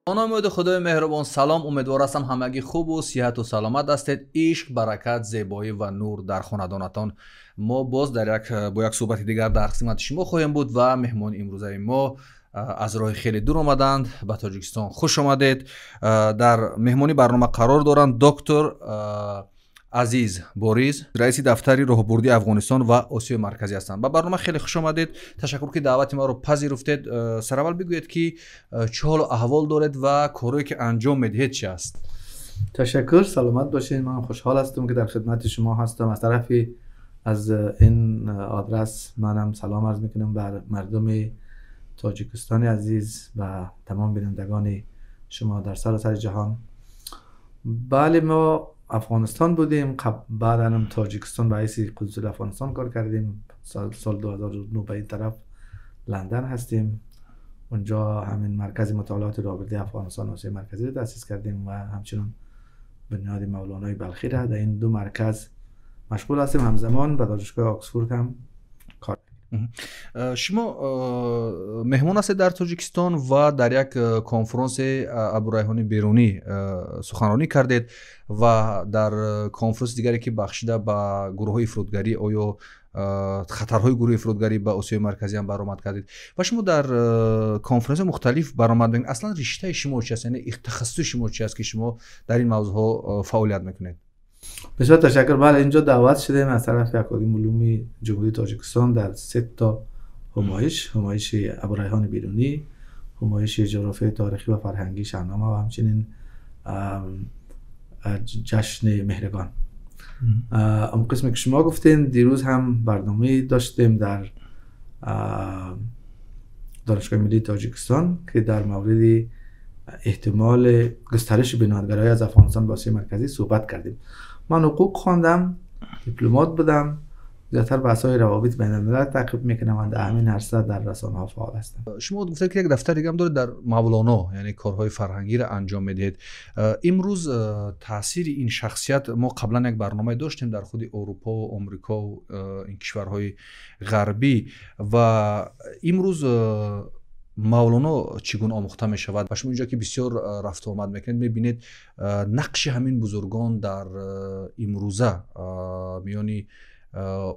Номи Худои меҳрубон, салом. Умедвор ҳастам, ҳамагӣ хубу сиҳату саломат ҳастед. Ишқ, баракат, зебоӣ ва нур дар хонадонатон. Мо боз дар як бо як суҳбати дигар дар хизмати шумо хоҳем буд ва меҳмони имрӯзаи мо аз роҳи хеле дур омаданд. Ба Тоҷикистон хуш омадед. Дар меҳмони барнома қарор доранд доктор Азиз Бориз, раиси дафтари роҳбурдии Афғонистон ва Осиёи Марказӣ ҳастанд. Ба барнома хеле хуш омадед. Ташаккур, ки даъвати маро пазируфтед. Сараввал бигӯед, ки чӣ ҳолу аҳвол доред ва корҳое, ки анҷом медиҳед, чи аст? Ташаккур, саломат бошед. Ман хушҳол ҳастам, ки дар хидмати шумо ҳастам. Аз тарафи аз ин одрас манам салом арз мекунам бар мардуми Тоҷикистони азиз ва тамом бинандагони шумо дар саросари ҷаҳон. Бале, мо Афғонистон будем, баъдан Тоҷикистон ба ҳайси консули Афғонистон кор кардем. Соли 2009 ба ин тараф Лондон ҳастем. Унҷо ҳамин маркази мутолиоти роҳбурдии Афғонистон Осиёи Марказӣ ро таъсис кардем ва ҳамчунин бунёди Мавлонои Балхӣ ра. Дар ин ду марказ машғул ҳастем. Ҳамзамон ба Донишгоҳи Оксфорд ҳам кор. Шумо меҳмон ҳастед дар Тоҷикистон ва дар як конфронси Абурайҳони Берунӣ суханронӣ кардед ва дар конфронси дигаре, ки бахшида ба гурӯҳҳои ифротгарӣ, оё хатарҳои гурӯҳи ифротгарӣ ба Осиёи Марказӣ ҳам баромад кардед ва шумо дар конфронсҳои мухталиф баромад мекунед. Аслан риштаи шумо чи аст, яъне тахассуси шумо чи аст, ки шумо дар ин мавзӯъҳо фаъолият мекунед? Бисёр ташаккур. Бале, инҷо даъват шудем аз тарафи Академияи улуми Ҷумҳурии Тоҷикистон дар се та ҳамоиш: ҳамоиши Абурайҳони Берунӣ, ҳамоиши ҷуғрофияи таърихӣ ва фарҳангии Шаҳнома ва ҳамчунин ҷашни Меҳргон. Он қисме ки шумо гуфтین, дирӯз ҳам барномае доштем дар Донишгоҳи Миллии Тоҷикистон, ки дар мавриди эҳтимоли густариши бунёдгароӣ аз Афғонистон ба Осиёи Марказӣ суҳбат кардем. Ман ҳуқуқ хондам, дипломат будам, зиёдтар баҳсҳои равобити байналмилал таъқиб мекунам ва дар ҳамин арса дар расонаҳо фаъол ҳастам. Шумо гуфтед, ки як дафтари дига ҳам доред дар Мавлоно, яъне корҳои фарҳангиро анҷом медиҳед. Имрӯз таъсири ин шахсият, мо қаблан як барномае доштем дар худи Аврупо, Омрико, ин кишварҳои ғарбӣ, ва имрӯз Мавлоно чӣ гуна омӯхта мешавад ва шумо инҷо, ки бисёр рафту омад мекунед, мебинед, нақши ҳамин бузургон дар имрӯза миёни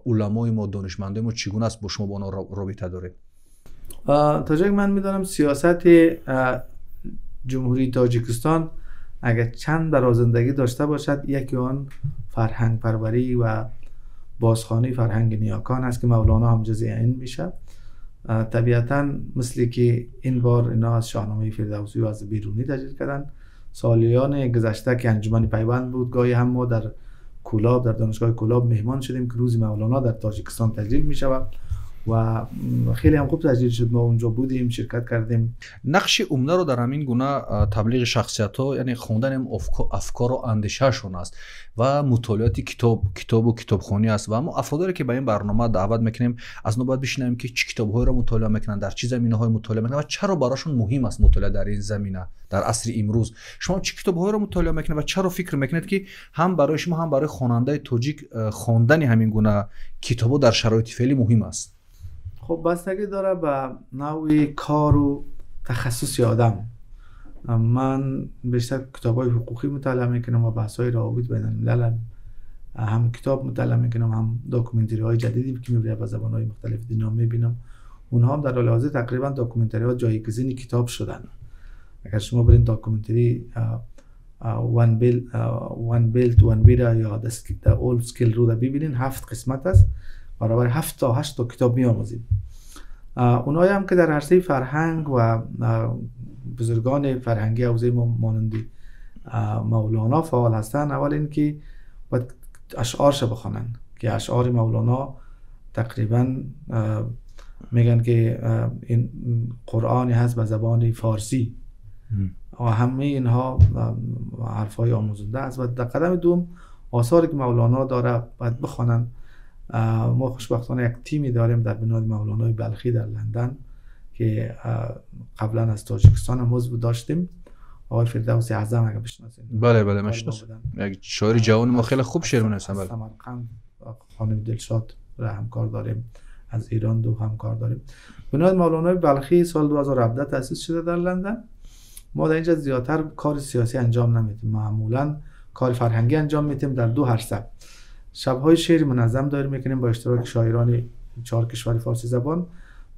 уламои мо, донишмандои мо чӣ гуна аст? Бо шумо бо онҳо робита доред. Та ҷое ман медонам, сиёсати Ҷумҳурии Тоҷикистон агар чанд барозандагӣ дошта бошад, яке он фарҳангпарварӣ ва бозхонии фарҳанги ниёкон аст, ки Мавлоно ҳам ҷузъи ин мешавад. Табиатан, мисли ки ин бор ино аз Шоҳномаи Фирдавсӣ ва аз Берунӣ таҷлил карданд, солиёни гузашта, ки Анҷумани Пайванд буд, гоҳе ҳам мо дар Кӯлоб, дар Донишгоҳи Кӯлоб меҳмон шудем, ки рӯзи Мавлоно дар Тоҷикистон таҷлил мешавад ва хеле ҳам хуб таҷлил шуд. Мо унҷо будем, ширкат кардем. Нақши умдаро дар ҳамин гуна таблиғи шахсиятҳо, яъне хондани афкору андешаашон аст ва мутолиоти китоб, китобу китобхонӣ аст. Ва мо афродеро, ки ба ин барнома даъват мекунем, аз онҳо бояд бишнавем, ки чӣ китобҳоеро мутолиа мекунанд, дар чӣ заминаҳое мутолиа мекунанд ва чаро барошон муҳим аст мутолиа дар ин замина дар асри имрӯз. Шумо чӣ китобҳоеро мутолиа мекунед ва чаро фикр мекунед, ки ҳам барои шумо, ҳам барои хонандаи тоҷик хондани ҳамин гуна китобҳо дар шароити феълӣ муҳим аст? Хуб, бастагӣ дора ба навъи кору тахассуси одам. Ман бештар китобҳои ҳуқуқӣ мутолиа мекунам ва баҳсҳои равобит байналмилал. Ҳам китоб мутолиа мекунам, ҳам документариҳои ҷадиде, ки мебинам, ба забонҳои мухталифи дунё мебинам. Онҳо ҳам дар ҳоли ҳозир тақрибан документариҳо ҷойгузини китоб шуданд. Агар шумо бирین документари One Belt One Way ё The Old Silk Road бибинین، هفت قسمت است، برابر هفت تا هشت تا کتاب میآموزیم. اونایی هم که در عرصه فرهنگ و بزرگان فرهنگی حوزه ما مانند مولانا فعال هستند، اول اینکه باید اشعارش بخوانن، که اشعار مولانا تقریبا میگن که این قرآنی هست به زبان فارسی و همه اینها حرفای آموزنده است. و در قدم دوم، آثاری که مولانا داره باید بخوانن. ما خوشبختانه یک تیمی داریم در بنیاد مولانای بلخی در لندن که قبلا از تاجیکستان هم عضو داشتیم، آقای فردوس اعظم، اگر بشناسین. بله، میشناسم. یک شاعر جوان ما، خیلی خوب شعر می‌نویسن، بله. سمرقند خانم دلشاد را همکار داریم، از ایران دو همکار داریم. بنیاد مولانای بلخی سال 2017 تأسیس شده در لندن. ما در اینجا زیادتر کار سیاسی انجام نمیدیم، معمولا کار فرهنگی انجام میدیم در دو عرصه. شب‌های شعر منظم دایر میکنیم با اشتراک شاعران 4 کشور فارسی زبان.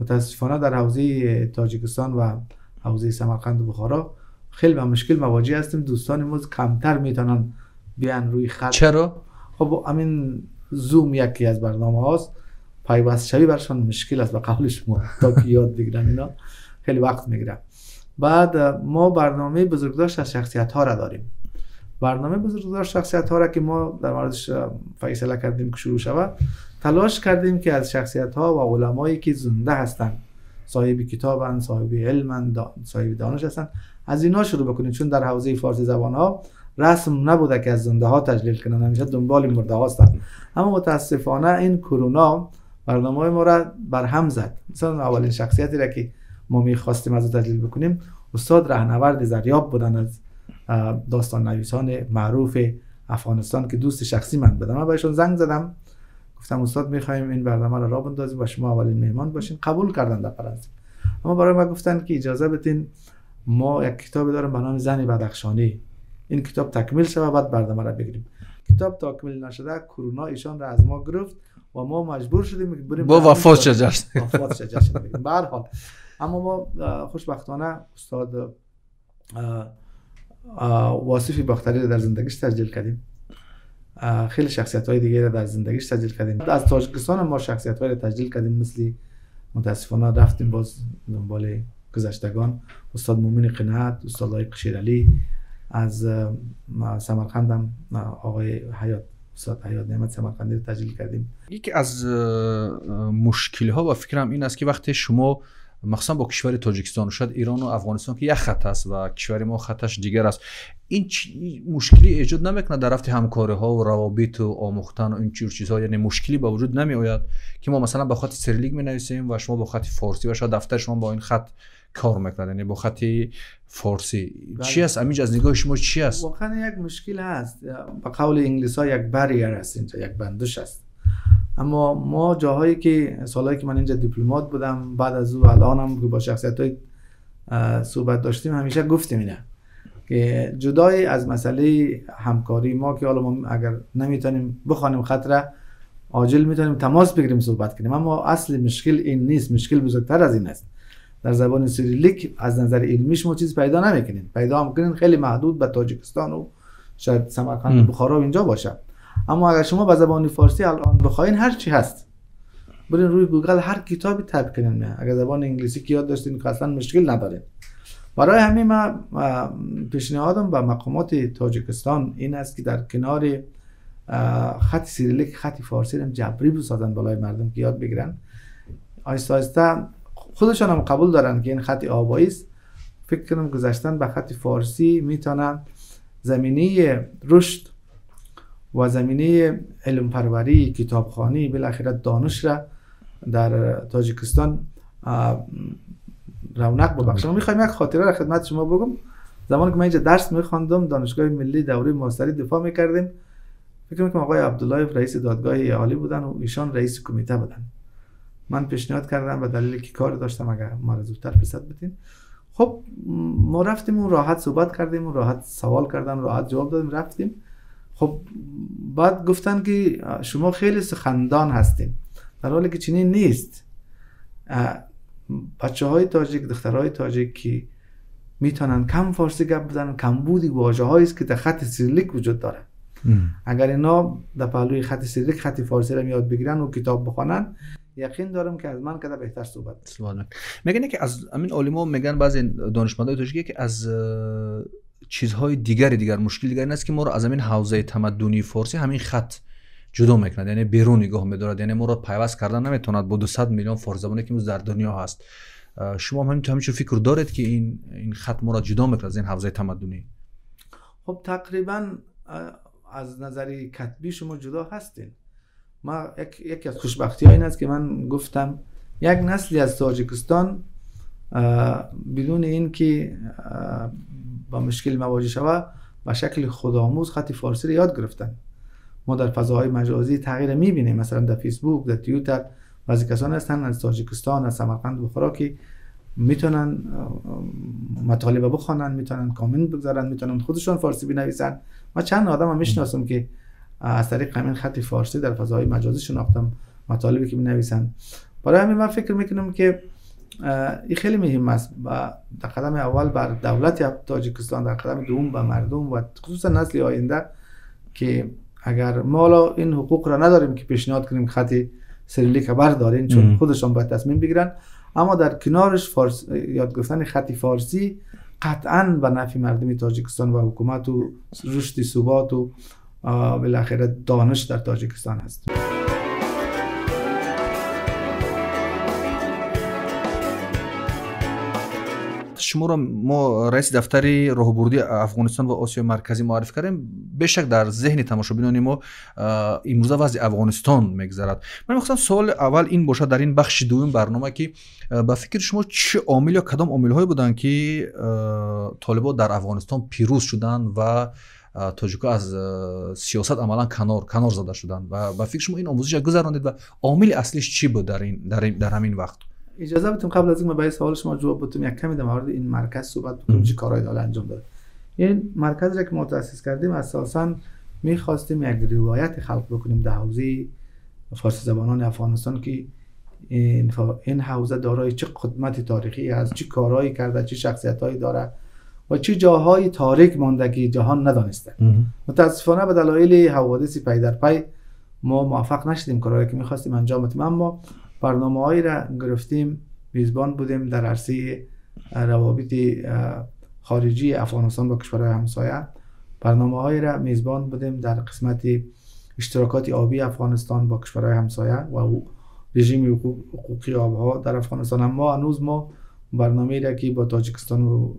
متاسفانه در حوزه تاجیکستان و حوزه سمرقند و بخارا خیلی با مشکل مواجه هستیم. دوستان ما کمتر میتونن بیان روی خط. چرا؟ خب همین زوم یکی از برنامه هاست، پیوست شوی برشان مشکل است به قول شما تا که یاد بگیرن اینا خیلی وقت میگیره. بعد ما برنامه بزرگداشت از شخصیت ها را داریم. برنامه بزرگداشت شخصیت ها را که ما در موردش فیصله کردیم که شروع شود، تلاش کردیم که از شخصیت ها و علمایی که زنده هستند، صاحب کتابند، صاحب علمند، صاحب دانش هستند، از اینا شروع بکنیم، چون در حوزه فارسی زبان ها رسم نبوده که از زنده ها تجلیل کنن، همیشه دنبال مرده ها هستند. اما متاسفانه این کرونا برنامه ما را برهم زد. مثلا اولین شخصیتی را که ما میخواستیم از او تجلیل بکنیم استاد رهنورد زریاب بودن، از داستان نویسان معروف افغانستان که دوست شخصی من بودن. من بهشون زنگ زدم، گفتم استاد میخوایم این برنامه را راه بندازیم و شما اولین مهمان باشین. قبول کردن در فرانسه، اما برای ما گفتن که اجازه بدین ما یک کتاب داریم به نام زن بدخشانی، این کتاب تکمیل شود بعد برنامه را بگیریم. کتاب تکمیل نشده، کرونا ایشان را از ما گرفت و ما مجبور شدیم که بریم با وفات جشن وفات جشن بگیریم. به هر حال اما ما خوشبختانه استاد واصف باختری را در زندگیش تجلیل کردیم، خیلی شخصیت های دیگه را در زندگیش تجلیل کردیم. از تاجیکستان ما شخصیت های را تجلیل کردیم، مثل متاسفانه رفتیم باز دنبال گذشتگان، استاد مومن قناعت، استاد لایق شیرعلی، از سمرقند هم آقای حیات، استاد حیات نعمت سمرقندی را تجلیل کردیم. یکی از مشکل ها و فکرم این است که وقتی شما مخصوصا با کشور تاجیکستان و شاید ایران و افغانستان که یک خط است و کشور ما خطش دیگر است، این مشکلی ایجاد نمیکنه در رفت همکاری ها و روابط و آموختن و این چیزها؟ یعنی مشکلی به وجود نمی آید که ما مثلا با خط سیریلیک می نویسیم و شما با خط فارسی و شاید دفتر شما با این خط کار میکنه، یعنی با خط فارسی. چی است امینج از نگاه شما چی است؟ واقعا یک مشکل هست، به قول انگلیس ها یک barrier است اینجا، یک بندش است. اما ما جاهایی که سالهایی که من اینجا دیپلمات بودم، بعد از او الانم که با شخصیت‌های صحبت داشتیم، همیشه گفتیم اینه که جدای از مسئله همکاری ما که حالا ما اگر نمیتونیم بخوانیم خط را عاجل میتونیم تماس بگیریم صحبت کنیم، اما اصل مشکل این نیست، مشکل بزرگتر از این است. در زبان سیریلیک از نظر علمی شما چیز پیدا نمیکنین، پیدا هم کنین خیلی محدود به تاجیکستان و شاید سمرقند و بخارا و اینجا باشه. اما اگر شما به زبان فارسی الان بخواین هر چی هست، برین روی گوگل هر کتابی تایپ کنین. اگر زبان انگلیسی که یاد داشتین که اصلا مشکل ندارین. برای همین من پیشنهادم به مقامات تاجیکستان این است که در کنار خط سیریلیک خط فارسی هم جبری بسازن بالای مردم که یاد بگیرن. آهسته آهسته خودشان هم قبول دارن که این خط آبایی است. فکر کنم گذشتن به خط فارسی میتونن زمینه رشد و زمینه علم پروری، کتابخوانی، بالاخره دانش را در تاجیکستان رونق ببخشم. میخوایم یک خاطره را خدمت شما بگم. زمانی که من اینجا درس میخواندم، دانشگاه ملی دوره ماستری دفاع میکردیم، فکر میکنم آقای عبدالله رئیس دادگاه عالی بودن و ایشان رئیس کمیته بودن. من پیشنهاد کردم به دلیل که کار داشتم اگر ما را زودتر فرصت بدین. خب ما رفتیم و راحت صحبت کردیم و راحت سوال کردن، راحت جواب دادیم، رفتیم. خب بعد گفتن که شما خیلی سخندان هستین، در حالی که چنین نیست. بچه های تاجیک، دخترهای تاجیک که میتونن کم فارسی گپ بزنن، کمبودی واژه هایی است که در خط سیریلیک وجود داره. اگر اینا در پهلوی خط سیریلیک خط فارسی را یاد بگیرن و کتاب بخوانن، یقین دارم که از من کده بهتر صحبت میگن. که از همین عالما میگن، بعضی دانشمندای تاجیکی که از چیزهای دیگر مشکل دیگر این است که ما رو از همین حوزه تمدنی فارسی همین خط جدا میکند، یعنی بیرون نگاه میدارد، یعنی ما رو پیوست کردن نمیتواند با 200 میلیون فارسی زبانی که امروز در دنیا هست. شما هم همین فکر دارید که این خط ما را جدا میکند از این حوزه تمدنی؟ خب تقریبا از نظر کتبی شما جدا هستین. ما یکی از خوشبختی ها این است که من گفتم یک نسلی از تاجیکستان بدون اینکه با مشکل مواجه شود به شکل خودآموز خط فارسی را یاد گرفتن. ما در فضاهای مجازی تغییر میبینیم، مثلا در فیسبوک، در توییتر بعضی کسان هستند از تاجیکستان، از سمرقند، بخارا که میتونن مطالب بخوانن، میتونن کامنت بگذارن، میتونن خودشون فارسی بنویسن. ما چند آدم هم میشناسم که از طریق همین خط فارسی در فضای مجازی شناختم، مطالبی که مینویسن. برای همین من فکر میکنم که این خیلی مهم است و در قدم اول بر دولت تاجیکستان، در قدم دوم به مردم و خصوصا نسل آینده که اگر ما حالا این حقوق را نداریم که پیشنهاد کنیم خط سیریلیک بردارین، چون خودشان باید تصمیم بگیرن، اما در کنارش یاد گرفتن خط فارسی قطعا به نفع مردم تاجیکستان و حکومت و رشد ثبات و بالاخره دانش در تاجیکستان هست. شما را ما رئیس دفتر راهبردی افغانستان و آسیای مرکزی معرفی کردیم، بشک در ذهن تماشابینان ما امروزه وضع افغانستان میگذرد. من میخواستم سوال اول این باشد در این بخش دوم برنامه که به فکر شما چه عامل یا کدام عامل بودند که طالبان در افغانستان پیروز شدند و تاجیک‌ها از سیاست عملا کنار زده شدند و به فکر شما این آموزش گذراندید و عامل اصلیش چی بود در همین وقت؟ اجازه بدیم قبل از اینکه به سوال شما جواب بدم یک کمی در مورد این مرکز صحبت بکنم، چه کارهایی داره انجام داده. این مرکز را که ما تأسیس کردیم اساساً می‌خواستیم یک روایت خلق بکنیم در حوزه فارسی زبانان افغانستان که این حوزه دارای چه خدمت تاریخی است، چه کارهایی کرده، چه شخصیت‌هایی داره و چه جاهای تاریک مانده که جهان ندانسته. متاسفانه به دلایل حوادث پی در پی ما موفق نشدیم کارهایی که می‌خواستیم انجام بدیم، اما برنامه‌هایی را گرفتیم، میزبان بودیم در عرصه روابط خارجی افغانستان با کشورهای همسایه، برنامه‌هایی را میزبان بودیم در قسمت اشتراکات آبی افغانستان با کشورهای همسایه و رژیم حقوقی آبها در افغانستان. اما هنوز ما برنامه‌ای را که با تاجیکستان و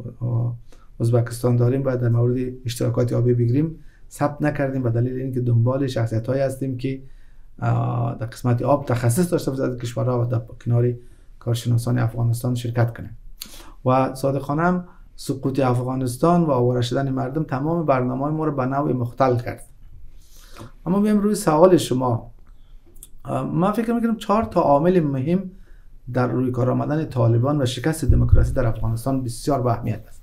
ازبکستان داریم باید در مورد اشتراکات آبی بگیریم ثبت نکردیم به دلیل اینکه دنبال شخصیت‌هایی هستیم که در قسمت آب تخصص داشته باشد از کشورها و در کنار کارشناسان افغانستان شرکت کنند. و صادقانه هم سقوط افغانستان و آواره شدن مردم تمام برنامه‌های ما رو به نوع مختل کرد. اما بیایم روی سوال شما، من فکر میکنم 4 تا عامل مهم در روی کار آمدن طالبان و شکست دموکراسی در افغانستان بسیار با اهمیت است.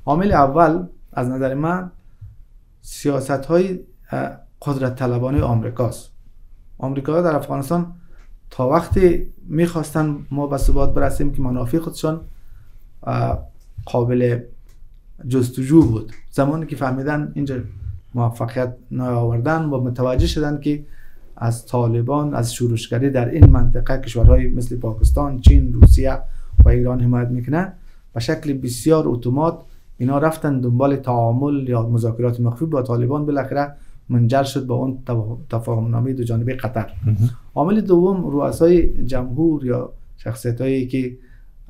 عامل اول از نظر من سیاست‌های قدرت طلبانه آمریکاست. آمریکا در افغانستان تا وقتی میخواستن ما به ثبات برسیم که منافع خودشان قابل جستجو بود. زمانی که فهمیدن اینجا موفقیت نیاوردن و متوجه شدن که از طالبان، از شورشگری در این منطقه کشورهای مثل پاکستان، چین، روسیه و ایران حمایت میکنه، به شکل بسیار اتومات اینا رفتن دنبال تعامل یا مذاکرات مخفی با طالبان، بالاخره منجر شد با اون تفاهمنامه دو جانبه قطر. عامل دوم رؤسای جمهور یا شخصیت‌هایی که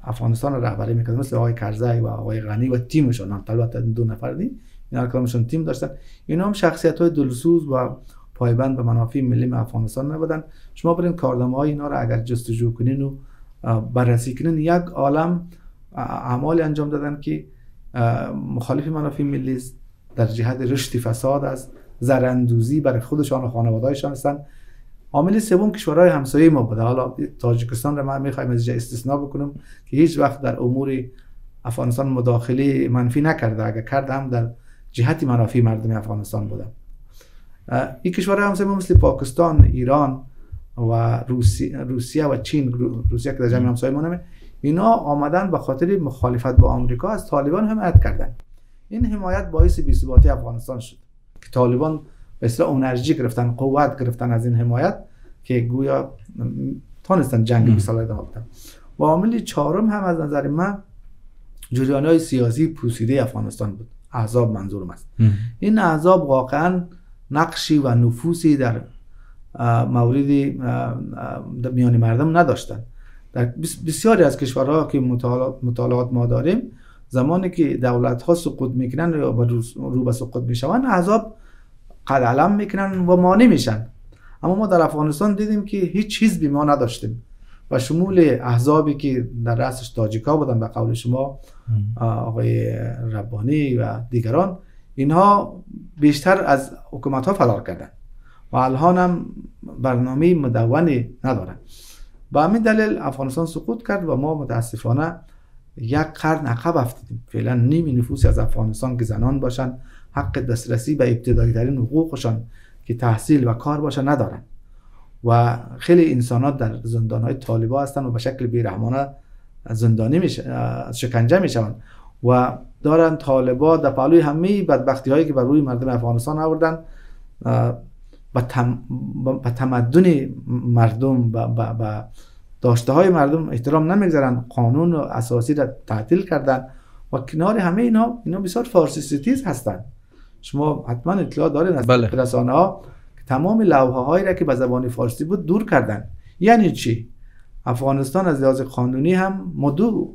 افغانستان را رهبری میکردن مثل آقای کرزی و آقای غنی و تیمشون، البته دو نفر نی، اینا کلامشون تیم داشتن، اینا هم شخصیت‌های دلسوز و پایبند به منافع ملی افغانستان نبودن. شما برین کارنامه‌های اینا را اگر جستجو کنین و بررسی کنین، یک عالم اعمال انجام دادن که مخالف منافع ملی است، در جهت رشد فساد است، زراندوزی برای خودشان و خانواده‌هایشان هستند. عامل سوم کشورهای همسایه ما بوده. حالا تاجیکستان را من میخوایم از اینجا استثناء بکنم که هیچ وقت در امور افغانستان مداخله منفی نکرده، اگر کرد هم در جهت منافع مردم افغانستان بوده. این کشورهای همسایه ما مثل پاکستان، ایران و روسیه و چین، روسیه که در جمع همسایه ما نمه، اینا آمدن به خاطر مخالفت با آمریکا از طالبان حمایت کردن. این حمایت باعث بی‌ثباتی افغانستان شد که طالبان به اصطلاح انرژی گرفتن، قوت گرفتن از این حمایت که گویا تانستن جنگ 20 ساله ادامه بدن. و عامل چهارم هم از نظر من جریان‌های سیاسی پوسیده افغانستان بود. احزاب منظورم است. این احزاب واقعا نقشی و نفوذی در مورد میان مردم نداشتند. در بسیاری از کشورها که مطالعات ما داریم، زمانی که دولت‌ها سقوط میکنن یا رو به سقوط میشوند، احزاب قد علم میکنن و مانع میشن. اما ما در افغانستان دیدیم که هیچ حزبی ما نداشتیم و شمول احزابی که در رأسش تاجیکا بودن، به قول شما آقای ربانی و دیگران، اینها بیشتر از حکومت ها فرار کردن و الان هم برنامه مدونی ندارن. به همین دلیل افغانستان سقوط کرد و ما متاسفانه یک قرن عقب افتادیم. فعلا نیم نفوس از افغانستان که زنان باشن حق دسترسی به ابتدایی ترین حقوقشان که تحصیل و کار باشه ندارن و خیلی انسانات در زندان‌های طالبا هستن و به شکل بی‌رحمانه زندانی میشه، شکنجه میشن و دارن طالبا در پهلوی همه بدبختی هایی که بر روی مردم افغانستان آوردن به تمدن مردم، به داشته های مردم احترام نمیگذارن، قانون اساسی را تعطیل کردن و کنار همه اینا بسیار فارسی ستیز هستن. شما حتما اطلاع دارین از رسانه ها تمام لوحه هایی را که به زبان فارسی بود دور کردن. یعنی چی؟ افغانستان از لحاظ قانونی هم ما دو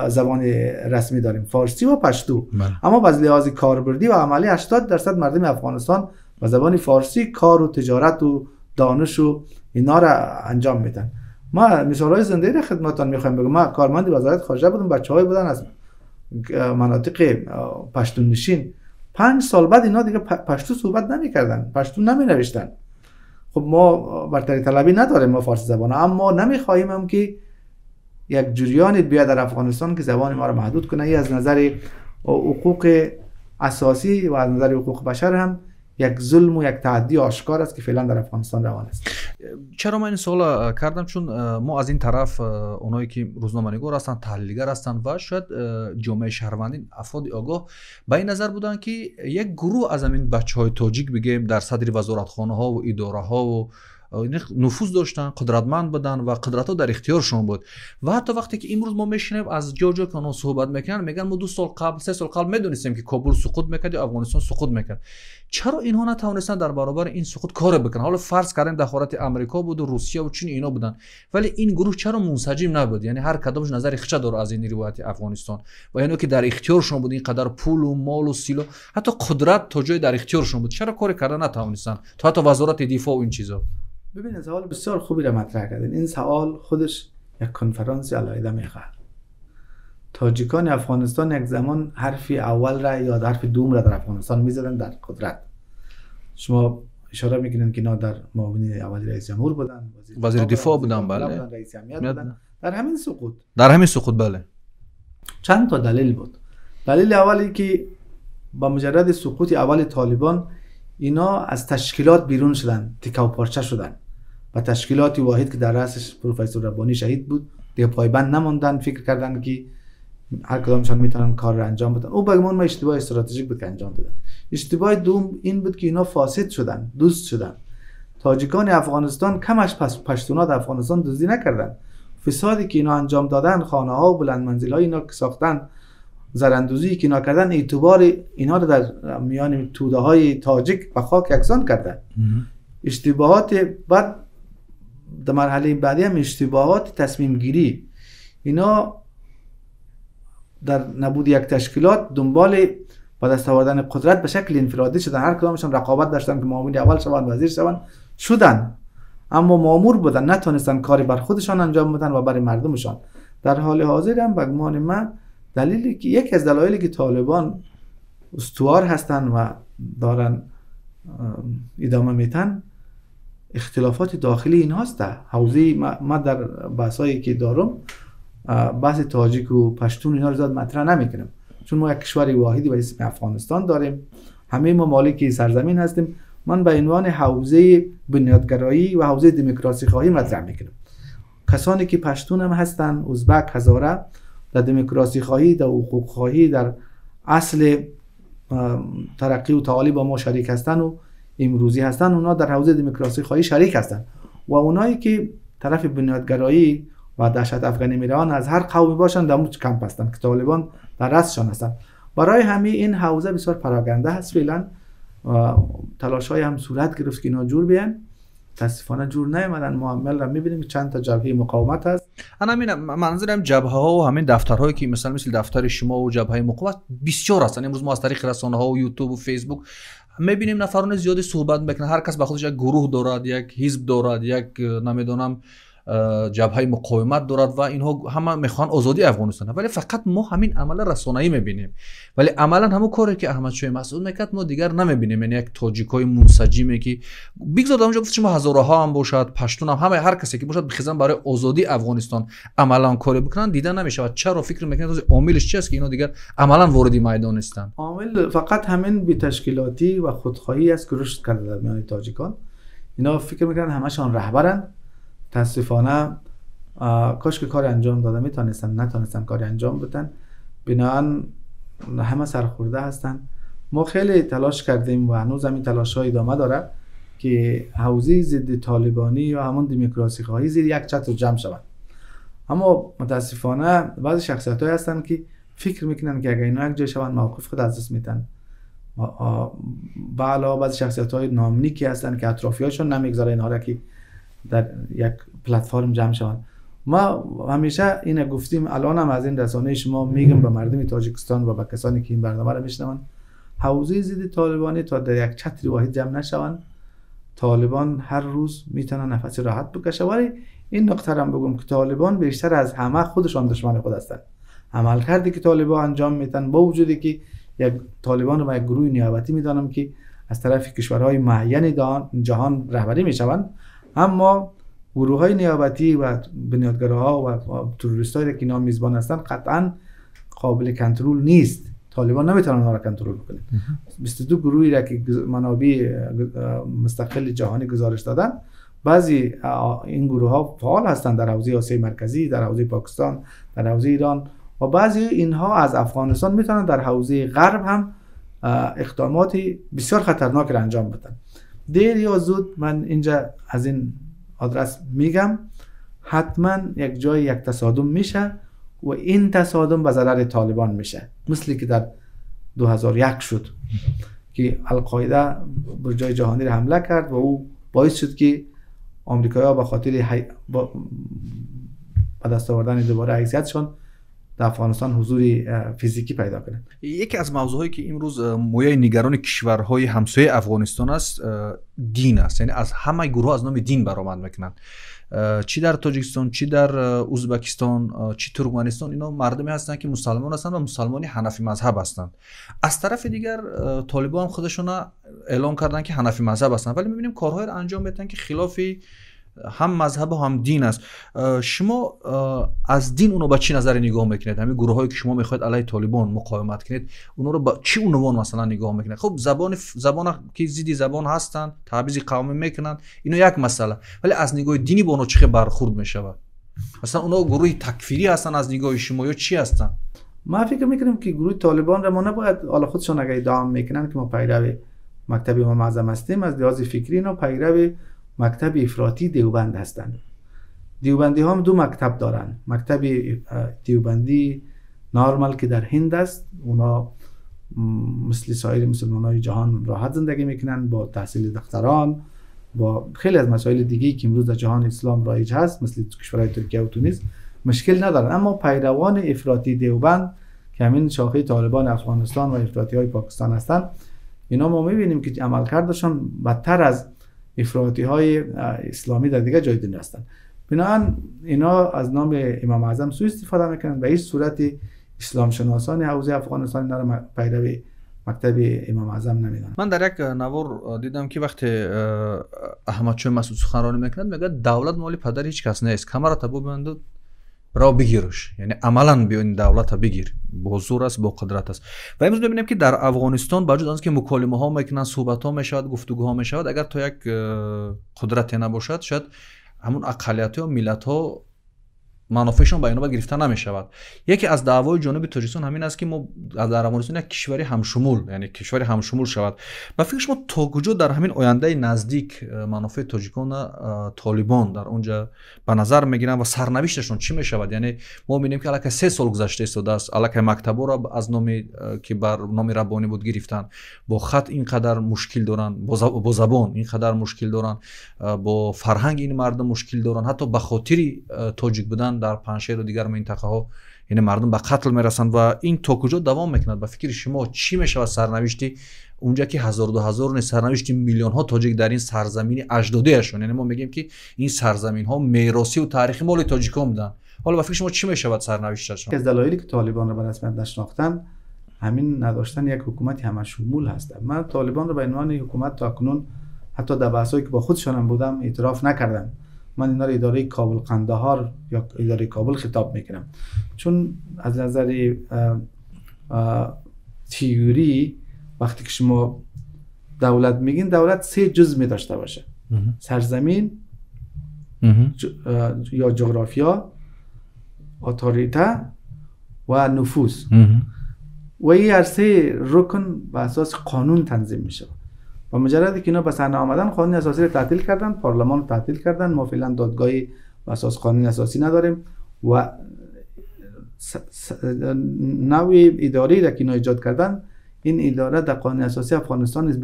زبان رسمی داریم، فارسی و پشتو. اما از لحاظ کاربردی و عملی 80% مردم افغانستان به زبان فارسی کار و تجارت و دانش و اینا را انجام میدن. ما مثال های زنده را خدمتتان میخوایم بگم. ما کارمند وزارت خارجه بودم، بچه‌های بودن از مناطق پشتون نشین. 5 سال بعد اینا دیگه پشتو صحبت نمیکردن، پشتو نمی نوشتن. خب ما برتری طلبی نداریم، ما فارسی زبان، اما نمیخواهیم هم که یک جریان بیاد در افغانستان که زبان ما را محدود کنه. ای از نظر حقوق اساسی و از نظر حقوق بشر هم یک ظلم و یک تعدی آشکار است که فعلا در افغانستان روان است. چرا من این سوال کردم؟ چون ما از این طرف اونایی که روزنامه‌نگار هستند، تحلیلگر هستند و شاید جامعه شهروندی، افراد آگاه به این نظر بودن که یک گروه از همین بچه‌های تاجیک بگیم در صدر وزارتخانه ها و اداره ها و نفوذ داشتن، قدرتمند بودن و قدرت ها در اختیارشون بود. و حتی وقتی که امروز ما میشینیم از جا جا که آنها صحبت میکنن، میگن ما 2 سال قبل، 3 سال قبل میدونستیم که کابل سقوط میکرد یا افغانستان سقوط میکرد. چرا اینها نتوانستن در برابر این سقوط کار بکنن؟ حالا فرض کردیم دخالت امریکا بود و روسیه و چین اینا بودن، ولی این گروه چرا منسجم نبود؟ یعنی هر کدامش نظر خودش داره از این روایت افغانستان و اینا که در اختیارشون بود، اینقدر پول و مال و سیلو، حتی قدرت تا جای در اختیارشون بود، چرا کار کردن نتوانستن تا حتی وزارت دفاع و این چیزا؟ ببینید، سوال بسیار خوبی را مطرح کردین. این سوال خودش یک کنفرانس علیحده میخواد. تاجیکان افغانستان یک زمان حرف اول را یا حرف دوم را در افغانستان میزدن در قدرت. شما اشاره میکنین که اینا در معاون اول رئیس جمهور بودن، وزیر دفاع بودن، بله، رئیس امنیت بودن. در همین سقوط، بله، چند تا دلیل بود. دلیل اولی که با مجرد سقوط اول طالبان اینا از تشکیلات بیرون شدن، تکه و پارچه شدن و تشکیلات واحد که در رأسش پروفسور ربانی شهید بود دیگه پایبند نماندن. فکر کردن که هر کدامشان میتونن کار را انجام بدن. او بگمان ما اشتباه استراتژیک بود که انجام دادن. اشتباه دوم این بود که اینا فاسد شدن، دوست شدن. تاجیکان افغانستان کمش پشتونات افغانستان دزدی نکردن. فسادی که اینا انجام دادن، خانه ها و بلند منزل های اینا که ساختن، زراندوزی که اینا کردن، اعتبار اینا رو در میان توده های تاجیک به خاک یکسان کردن. اشتباهات بعد در مرحله بعدی هم اشتباهات تصمیم گیری. اینا در نبود یک تشکیلات دنبال با دست آوردن قدرت به شکل انفرادی شدن. هر کدامشان رقابت داشتن که معاون اول شوند، وزیر شوند، شدن، اما مامور بودن، نتونستن کاری بر خودشان انجام بدن و برای مردمشان. در حال حاضر هم به گمان من دلیلی که یکی از دلایلی که طالبان استوار هستن و دارن ادامه میتن، اختلافات داخلی اینهاست. حوزه ما در بحثایی که دارم بحث تاجیک و پشتون اینا رو زیاد مطرح نمیکنم، چون ما یک کشور واحدی به اسم افغانستان داریم، همه ما مالک سرزمین هستیم. من به عنوان حوزه بنیادگرایی و حوزه دموکراسی خواهی مطرح میکنم. کسانی که پشتون هم هستن، ازبک، هزاره، در دموکراسی خواهی، در حقوق خواهی، در اصل ترقی و تعالی با ما شریک هستن و امروزی هستن، اونا در حوزه دموکراسی خواهی شریک هستن. و اونایی که طرف بنیادگرایی و دهشت افغانی میران از هر قومی باشن در اون کمپ هستن که طالبان در رأسشان هستن. برای همین این حوزه بسیار پراکنده هست فعلا. تلاش های هم صورت گرفت که اینا جور بیان، متاسفانه جور نیامدن. ما عمل را میبینیم چند تا جبهه مقاومت هست. انا همین منظورم جبهه ها و همین دفترهایی که مثلا مثل دفتر شما و جبهه مقاومت بسیار هستن. امروز ما از طریق رسانه ها و یوتیوب و فیسبوک میبینیم نفران زیادی صحبت میکنن، هر کس به خودش یک گروه دارد، یک حزب دارد، یک نمیدونم ҷабҳаи муқовимат дорад ва инҳо ҳама мехоҳанд озодии Афғонистон, вале фақат мо ҳамин амала расонаӣ мебинем, вале амалан ҳамон коре ки Аҳмадшоҳи Масъуд мекард, мо дигар намебинем. Яъне як тоҷикҳои мунсаҷиме ки бигзор дар онҷо гуфт шумо ҳазораҳо ҳам бошад, паштун ҳам, ҳама ҳар касе ки бошад, бихезанд барои озодии Афғонистон амалан коре бикунанд, дида намешавад. Чаро фикр мекунед омилаш чи аст ки инҳо дигар амалан вориди майдон нестанд? омил фақат ҳамин беташкилотӣ ва худхоҳӣ аст ки рушд карда дар миёни тоҷикон. اینا فکر میکنن همشان رهبرن. متاسفانه کاش که کار انجام داده میتونستن، نتونستن کار انجام بدن، بنابراین همه سرخورده هستن. ما خیلی تلاش کردیم و هنوز همین تلاش ها ادامه داره که حوزه ضد طالبانی یا همون دموکراسی خواهی زیر یک چتر جمع شوند. اما متاسفانه بعضی شخصیت های هستن که فکر میکنن که اگر اینا یک جای شوند موقف خود از دست میتن. به علاوه بعضی شخصیت های نامنیکی هستن که اطرافیاشون نمیگذاره اینها را که در یک پلتفرم جمع شوند. ما همیشه اینو گفتیم، الان هم از این رسانه شما میگم به مردم تاجیکستان و به کسانی که این برنامه را میشنون، حوزه ضد طالبانی تا در یک چتر واحد جمع نشوند، طالبان هر روز میتونن نفس راحت بکشه. ولی این نقطه را بگم که طالبان بیشتر از همه خودشان دشمن خود هستند. عملکردی که طالبان انجام میتن، با وجودی که یک طالبان رو یک گروه نیابتی میدانم که از طرف کشورهای معین جهان رهبری میشوند، اما گروه های نیابتی و بنیادگراها و تروریست هایی که اینا میزبان هستند قطعا قابل کنترل نیست. طالبان نمیتونن اونها را کنترل بکنه. 22 گروهی را که منابع مستقل جهانی گزارش دادن، بعضی این گروه ها فعال هستند در حوزه آسیای مرکزی، در حوزه پاکستان، در حوزه ایران و بعضی اینها از افغانستان میتونن در حوزه غرب هم اقدامات بسیار خطرناک را انجام بدن. دیر یا زود من اینجا از این آدرس میگم حتما یک جای یک تصادم میشه و این تصادم به ضرر طالبان میشه، مثلی که در 2001 شد که القاعده بر جای جهانی را حمله کرد و او باعث شد که آمریکایی‌ها به خاطر به دست آوردن دوباره حیثیتشان در افغانستان حضور فیزیکی پیدا کنند. یکی از موضوعهایی که امروز مویه نگران کشورهای همسایه افغانستان است، دین است. یعنی از همه گروه از نام دین برآمد میکنند، چی در تاجیکستان، چی در ازبکستان، چی ترکمنستان، اینا مردمی هستند که مسلمان هستند و مسلمانی حنفی مذهب هستند. از طرف دیگر طالبان خودشون اعلام کردن که حنفی مذهب هستند، ولی میبینیم کارهای را انجام میدن که خلافی هم مذهب و هم دین است. شما از دین اونو با چی نظر نگاه میکنید؟ همین گروه هایی که شما میخواید علیه طالبان مقاومت کنید، اونو رو با چی عنوان مثلا نگاه میکنید؟ خب زبان که زیدی زبان هستند، تبعیض قومی میکنن، اینو یک مسئله، ولی از نگاه دینی با اونو چه برخورد میشود؟ مثلا اونو گروه تکفیری هستن از نگاه شما یا چی هستن؟ ما فکر میکنیم که گروه طالبان را ما نباید حالا خودشون اگه ادعا میکنن که ما پیرو مکتب امام اعظم هستیم، از لحاظ فکری اینا پیرو مکتب افراطی دیوبند هستند. دیوبندی هم دو مکتب دارن، مکتب دیوبندی نارمال که در هند است، اونا مثل سایر مسلمان های جهان راحت زندگی میکنن با تحصیل دختران، با خیلی از مسائل دیگه که امروز در جهان اسلام رایج هست مثل کشورهای ترکیه و تونس مشکل ندارن. اما پیروان افراطی دیوبند که همین شاخه طالبان افغانستان و افراطی های پاکستان هستند، اینا ما میبینیم که عملکردشان بدتر از افراطی های اسلامی در دیگه جای دنیا هستند. بنابراین اینا از نام امام اعظم سوء استفاده میکنن. به هیچ صورت اسلام شناسان حوزه افغانستان اینا را پیرو مکتب امام اعظم نمیدونن. من در یک نوار دیدم که وقتی احمد شاه مسعود سخنرانی میکند میگه دولت مال پدر هیچ کس نیست، کمرت ببند را بگیرش، یعنی عملا بیا این دولت بگیر، با زور است، با قدرت است. و امروز میبینیم که در افغانستان با وجود آن که مکالمه ها میکنن، صحبت ها میشود، گفتگوها میشود، اگر تا یک قدرت نباشد شاید همون اقلیت ها و ملت ها منافعشون به اینها گرفته نمیشود. یکی از دعوای جنوب تاجیکستان همین است که ما در افغانستان یک کشوری همشمول، یعنی کشوری همشمول شود. به فکر شما تا کجا در همین آینده نزدیک منافع تاجیکان طالبان در اونجا به نظر میگیرن و سرنوشتشون چی میشود؟ یعنی ما میبینیم که الکی 3 سال گذشته ایستاده است، الکی مکتب‌ها را از نامی که بر نام ربانی بود گرفتن، با خط اینقدر مشکل دارن، با زبان اینقدر مشکل دارن، با فرهنگ این مردم مشکل دارن، حتی به خاطر تاجیک بودن мекушанд дар Панҷшеру дигар минтақаҳо, яъне мардум ба қатл мерасанд ва ин то куҷо давом мекунад? Ба фикри шумо чӣ мешавад сарнавишти унҷа ки ҳазору ду ҳазор не, сарнавишти миллионҳо тоҷик дар ин сарзамини аҷдодиашон? Яъне мо мегӯем, ки ин сарзаминҳо меросию таърихи моли тоҷикон буданд. Ҳоло ба фикри шумо чӣ мешавад сарнавишташон? Аз далоиле ки толибонро ба расмият нашинохтан ҳамин надоштани як ҳукумати ҳамашумул ҳаст. Ман толибонро ба унвони ҳукумат то акнун ҳатто дар баҳсҳое ки бо худшонам будам эътироф накардам. Ман инҳоро идораи Кобул Қандаҳор ё идораи Кобул хитоб мекунам, чун аз назари теорӣ вақте ки шумо давлат мегин, давлат се ҷузъ медошта боша: сарзамин ё ҷуғрофиё, autorité ва нуфуз. Ва ин ҳар се рукн ба асоси қонун танзим мешавад. Ба муҷарраде ки инҳо ба саҳна омадан, қонуни асосиро таътил кардан, парламонро таътил кардан, мо феълан додгоҳи ба асос қонуни асосӣ надорем ва навъи идораеро ки инҳо эҷод кардан, ин идора дар қонуни асосии Афғонистон нест.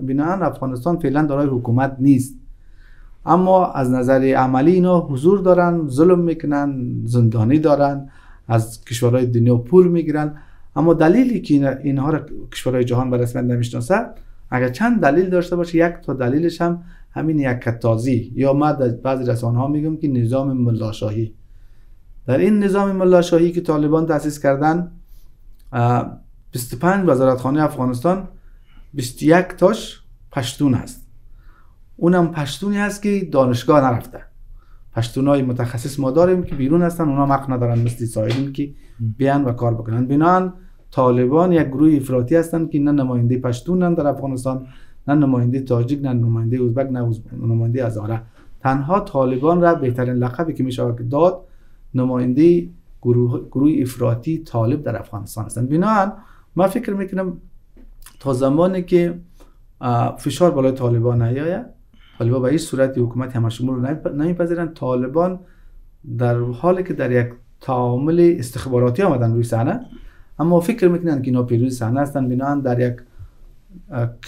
Биноан Афғонистон феълан дорои ҳукумат нест, аммо аз назари амалӣ инҳо ҳузур доранд, зулм мекунанд, зиндонӣ доранд, аз кишварҳои дунё пул мегиранд. Аммо далеле ки инҳоро кишварҳои ҷаҳон ба расмият намешиносад, агар чанд далел дошта боше, як то далелаш ҳам ҳамин яккатозӣ, ё ман дар баъзе расонаҳо мегӯям ки низоми муллошоҳӣ. Дар ин низоми муллошоҳӣ ки толибон таъсис кардан, 25 вазоратхонаи Афғонистон 21 тош паштун аст. Унам паштуне ҳаст ки донишгоҳ нарафта. Паштунҳои мутахассис мо дорем ки берун ҳастанд, онҳо ҳақ надоранд мисли соирин ки биён ва кор бикунанд. Биноан толибон як гурӯҳи ифротӣ ҳастанд ки на намояндаи паштунанд дар Афғонистон, на намояндаи тоҷик, на намояндаи узбек, на намояндаи ҳазора. Танҳо толибон ра беҳтарин лақабе ки мешавад ки дод, намояндаи гурӯҳи ифротии толиб дар Афғонистон ҳастанд. Биноан ман фикр мекунам то замоне ки фишор болои толибон наёяд, толибон ба ҳеҷ сурати ҳукумати ҳамашумулро намепазиранд. Толибон дар ҳоле ки дар як таомули истихборотӣ омаданд рӯи саҳна, аммо фикр мекунанд ки инҳо пирӯзи саҳна ҳастанд. Биноан дар як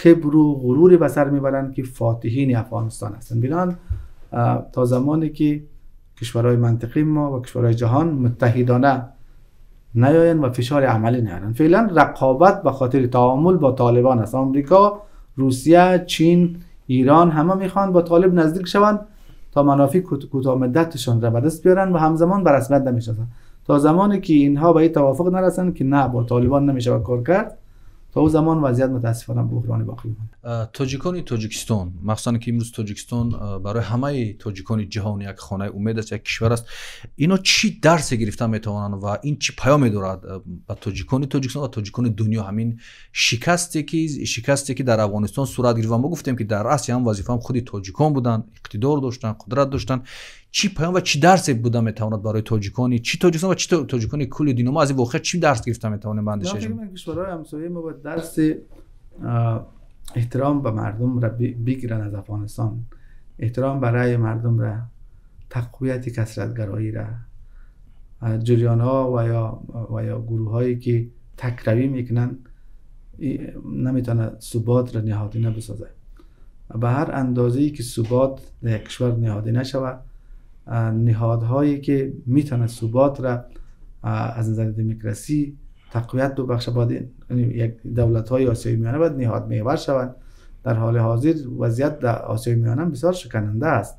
кибру ғуруре ба сар мебаранд ки фотиҳини Афғонистон ҳастанд. Биноан то замоне ки кишварҳои минтақаи мо ва кишварҳои ҷаҳон муттаҳидона наёянд ва фишори амалӣ наёранд. Феълан рақобат ба хотири таомул бо толибон аст. Амрико, Русия, Чин, Ирон ҳама мехоҳанд бо толиб наздик шаванд то манофеи кӯтоҳмуддаташон ра ба даст биёранд ва ҳамзамон ба расмият намешиносанд. То замоне ки инҳо ба ин тавофуқ нарасанд ки на, бо толибон намешавад кор кард, то ӯ замон вазъият мутаассифона буҳронӣ боқӣ мемонад. Тоҷикони Тоҷикистон, махсусан ки имрӯз Тоҷикистон барои ҳамаи тоҷикони ҷаҳон як хонаи умед аст, як кишвар аст, ино чӣ дарсе гирифта метавонанд ва ин чӣ паёме дорад ба тоҷикони Тоҷикистон ва тоҷикони дунё, ҳамин шикасте ки дар Афғонистон сурат гирифт ва мо гуфтем ки дар раъси ҳам вазифаам худи тоҷикон буданд, иқтидор доштанд, қудрат доштанд. Чӣ паём ва чӣ дарсе буда метавонад барои тоҷикони чӣ Тоҷикистон ва чӣ тоҷикони кулли дунё? Мо аз ин воқеа чӣ дарс гирифта метавонем ба андешаи шумо? Кишварҳои ҳамсояи мо бояд дарси эҳтиром ба мардум ра бигиранд аз Афғонистон, эҳтиром ба раъи мардум ра, тақвияти касратгароӣ ра, ҷараёнҳо ва ё гурӯҳҳое ки такравӣ мекунанд наметавонад субот ра ниҳодина бисозад. Ба ҳар андозае ки субот дар як кишвар ниҳодина шавад, ниҳодҳое ки метавонад субот ра аз назари демокрасӣ тақвият бибахшад, бояд як давлатҳои осиёи миёна бояд ниҳодмеҳвар шаванд. Дар ҳоли ҳозир вазъият дар осиёи миёна бисёр шикананда аст.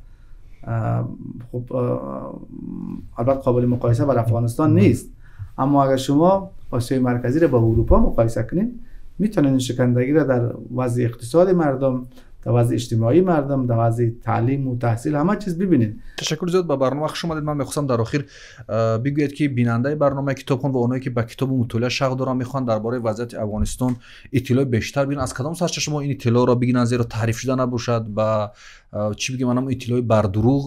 Хуб, албатта қобили муқоиса бар Афғонистон нест, аммо агар шумо осиёи марказиро бо Аврупо муқоиса кунед, метавонед ин шикандагиро дар вазъи иқтисоди мардум, дар вазъи иҷтимоии мардум, дар вазъи таълиму таҳсил ҳама чиз бибинед. Ташаккур зиёд, ба барнома хуш омадед. Ман мехостам дар охир бигӯед ки бинандаи барномаи Китобхон ва онҳое ки ба китобу мутолиа шавқ доранд, мехоҳанд дар бораи вазъияти Афғонистон иттилои бештар бигиранд, аз кадом сарчашма ин иттилоъро бигиранд, зеро таҳриф шуда набошад, ба чӣ бигем, анам иттилои бардурӯғ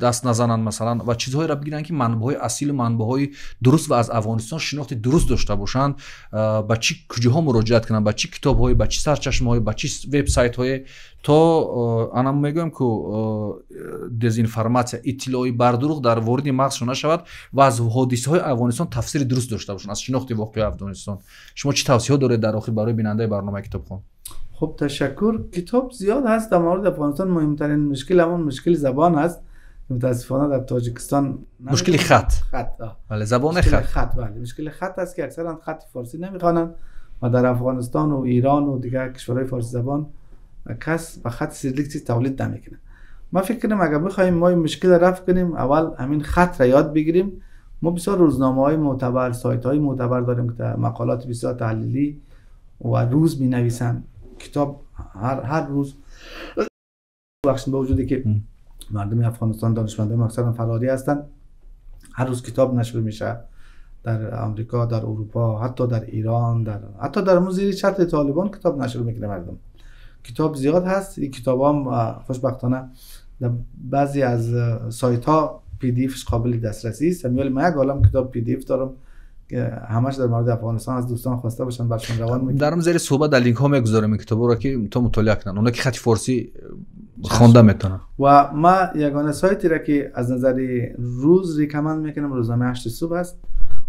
даст назананд масалан, ва чизҳоеро бигиранд ки манбаъҳои асилу манбаъҳои дуруст ва аз Афғонистон шинохти дуруст дошта бошанд, ба чӣ куҷоҳо муроҷиат кунанд, ба чӣ китобҳое, ба чӣ сарчашмаҳое, ба чӣ вебсайтҳое, то анам мегӯям ку дезинформатсия, иттилои бардурӯғ дар вориди мағзшон нашавад ва аз ҳодисаҳои Афғонистон тафсири дуруст дошта бошанд, аз шинохти воқеаи Афғонистон. Шумо чӣ тавсияҳо доред дар охир барои бинандаи барномаи Китобхон? Хуб, ташаккур. Китоб зиёд ҳаст дар мавриди Афғонистон. Муҳимтарин мушкил ҳамон мушкили забон аст. متاسفانه در تاجیکستان مشکل خط، بله، زبان خط، بله، مشکل خط است که اکثرا خط فارسی نمیخوانند و در افغانستان و ایران و دیگر کشورهای فارسی زبان کس به خط سیریلیک چیز تولید نمیکنه. ما فکر کنیم اگر بخوایم ما این مشکل رفع کنیم، اول همین خط را یاد بگیریم. ما بسیار روزنامه‌های معتبر، سایت‌های معتبر داریم که مقالات بسیار تحلیلی و روز می‌نویسن، کتاب هر روز بخشن، با وجودی که مردم افغانستان دانشمندان اکثرا فراری هستند، هر روز کتاب نشر میشه در آمریکا، در اروپا، حتی در ایران، در حتی در زیر چتر طالبان کتاب نشر میکنه مردم. کتاب زیاد هست. این کتاب هم خوشبختانه در بعضی از سایت ها PDF ش قابل دسترسی است. ولی من یک عالم کتاب PDF دارم که همش در مورد افغانستان از دوستان خواسته باشن برشون روان میکنم. در زیر صحبت در لینک ها میگذارم این کتاب رو که تو مطالعه کنن، اونا که خط فارسی خوانده میتونن. و ما یگانه سایتی را که از نظر روز recommend میکنم روزنامه 8 صبح است.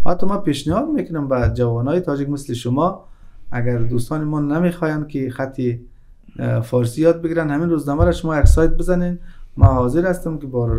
و حتی ما پیشنهاد میکنم به جوانای تاجیک مثل شما، اگر دوستان ما نمیخواین که خط فارسی یاد بگیرن، همین روزنامه را شما یک سایت بزنین، ما حاضر هستم که با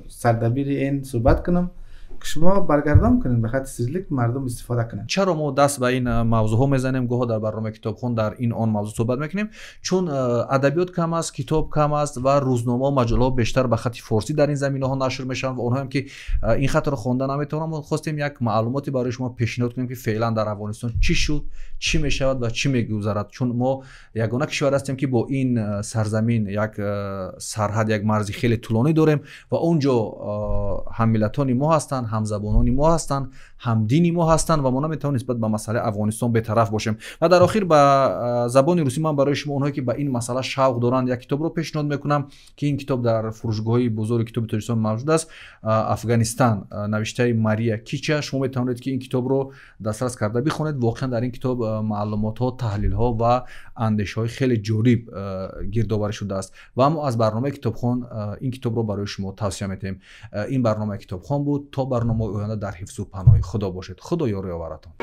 سردبیر این صحبت کنم که شما برگردان کنین به خط سیریلیک، مردم استفاده کنن. چرا ما دست به این موضوع ها میزنیم؟ گاه در برنامه کتابخوان در این آن موضوع صحبت میکنیم، چون ادبیات کم است، کتاب کم است و روزنامه و مجله بیشتر به خط فارسی در این زمینه ها نشر میشن و اونها هم که این خط رو خوانده نمیتونن. ما خواستیم یک معلوماتی برای شما پیشنهاد کنیم که فعلا در افغانستان چی شد، چی میشود و چی میگذرد، چون ما یگانه کشور هستیم که با این سرزمین یک سرحد، یک مرز خیلی طولانی داریم و اونجا هم ملتان ما هستند، هم زبانان ما هستند، هم دینی ما هستند و ما نمیتونیم نسبت به مسئله افغانستان بی‌طرف باشیم. و در آخر به زبان روسی من برای شما اونهایی که به این مسئله شوق دارند یک کتاب رو پیشنهاد میکنم که این کتاب در فروشگاه‌های بزرگ کتاب تاجیکستان موجود است، افغانستان نوشته ماریا کیچا. شما میتونید که این کتاب رو دسترس کرده بخونید. واقعا در این کتاب معلومات ها، تحلیل ها و اندیشه های خیلی جالب گردآوری شده است و ما از برنامه کتابخوان این کتاب رو برای شما توصیه می‌کنیم. این برنامه کتابخوان بود. تا برنامه آینده در حفظ و پناه خدا باشید. خدا یار و یاورتان.